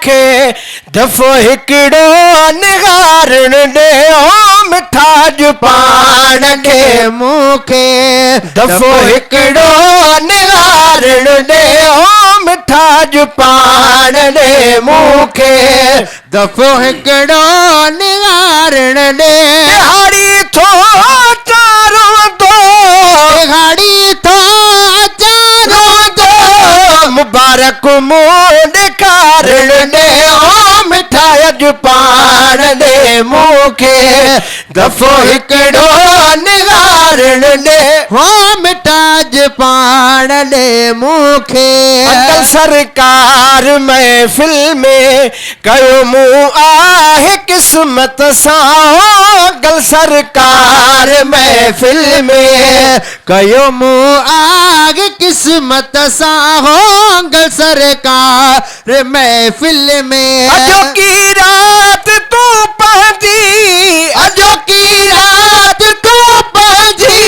کي دفعو هڪڙو نهارڻ ڏي او مٺا اڄ پاڻ ڏي مون کي دفعو هڪڙو نهارڻ ڏي او مٺا اڄ پاڻ ڏي مون کي دفعو هڪڙو نهارڻ ڏي. ڏهاڙي ٿو اچان روئندو. ڏهاڙي ٿو اچان روئندو. مبارڪ منهن ڏيکارڻ ڏي او مٺا اڄ پاڻ ڏي مون کي دفعو هڪڙو نهارڻ ڏي. هو مٺا اڄ پاڻ ڏي مون کي. انڪل سرڪار محفل ۾ ڪيو مون آهي قسمت سان او انڪل سرڪار محفل ۾. ڪيو مون آهي قسمت سان هو انڪل سرڪار محفل ۾. اڄوڪي رات تون پنهنجي. اڄوڪي رات تون پنهنجي.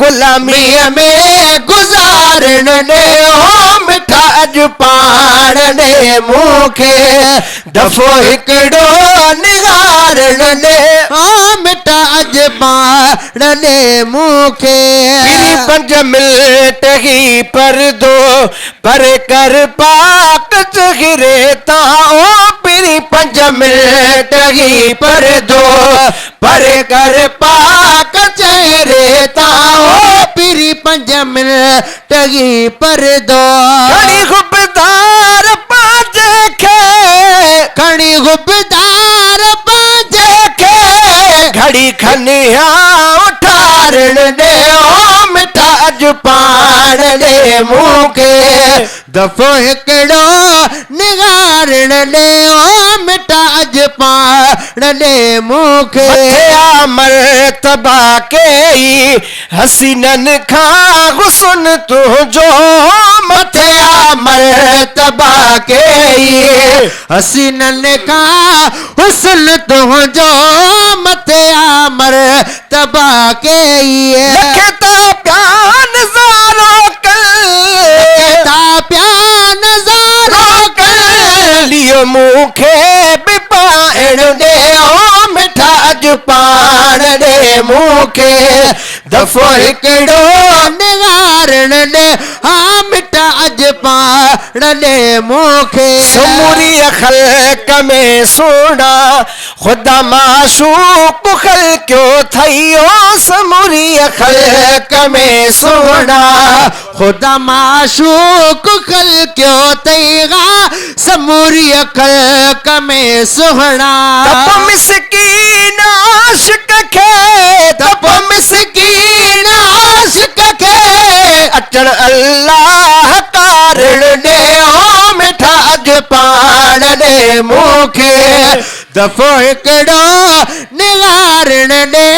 غلاميء ۾ گذارڻ ڏي او مٺا اڄ پاڻ ڏي مون کي دفعو هڪڙو نهارڻ ڏي. او مٺا اڄ پاڻ ڏي مون کي. پھرين پنج منٽ هي پردو پري ڪر پاڪ چهري تان او پھرين پنج منٽ هي پردو پري ڪر پاڪ چهري تان او. پھرين پنج منٽ هي پردو. کڻي حبدار پنهنجي کي. کڻي حبدار پنهنجي کي. گهڙي کن هيانء ٺارڻ ڏي او مٺا اڄ پاڻ ڏي مون کي. دفعو هڪڙو نهارڻ ڏي او مٺا اڄ پاڻ ڏي مون کي. مٿي آ مرتبا ڪيئي حسينن کان حسن تنهنجو. مٿي آ مرتبا ڪيئي حسينن کان حسن تنهنجو. مٿي آ مرتبا ڪيئي. لکين ٿا پيا نظارو ڪن. لکين ٿا پيا نظارو ڪن. ليئو مون کي به پائڻ ڏي او مٺا اڄ پاڻ ڏي مون کي دفعو هڪڙو نهارڻ ڏي ها مٺا اڄ پاڻ ڏي مون کي. سموريء خلق ۾ سهڻا خدا معشوق خلقيو ٿئي او سموريء خلق ۾ سهڻا. خدا معشوق خلقيو ٿئي ها سموريء خلق ۾ سهڻا. ته پوء مسڪين عاشق کي. ته پوء مسڪين عاشق کي. اچڻ الله ڪارڻ ڏي او مٺا اڄ پاڻ ڏي مون کي. دفعو هڪڙو نهارڻ ڏي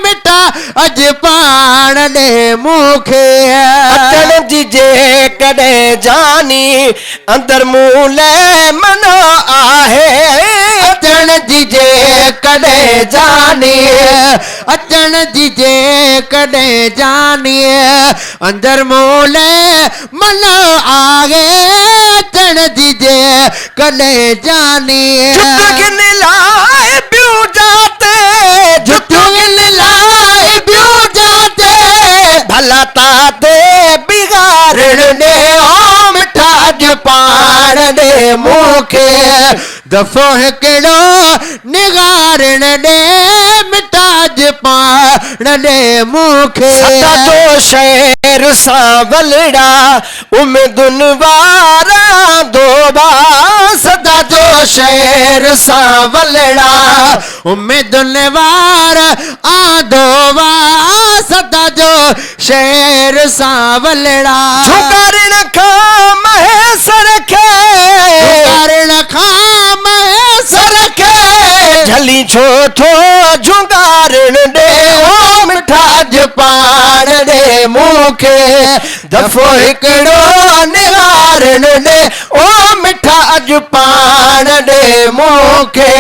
مٺا اڄ پاڻ ڏي مون کي. اچڻ جي جيڪڏهن جاني اندر مون لئه منع آهي. اچڻ جي جيڪڏهن جاني. اچڻ جي جيڪڏهن جاني اندر مون لئه منع آهي. اچڻ جي جيڪڏهن جاني. جتين لاء ٻيون جاتي. جتين لاء ٻيون جاتي. ڀلا تاتي بيهارڻ ڏي او مٺا اڄ پاڻ ڏي مون کي. دفعو هڪڙو نهارڻ ڏي مٺا اڄ پاڻ ڏي مون کي. سدا جو شعر سانولڙا اميدن وارا دوبا. سدا جو شعر سانولڙا اميدن وارا آندوبا. سدا جو شعر سانولڙا. جهونگارڻ کان مهيسر کي. جهونگارڻ کان مهيسر کي. جهلين ڇو ٿو جهونگارڻ ڏي او مٺا اڄ پاڻ ڏي مون کي دفعو هڪڙو نهارڻ ڏي او مٺا اڄ پاڻ ڏي مون کي.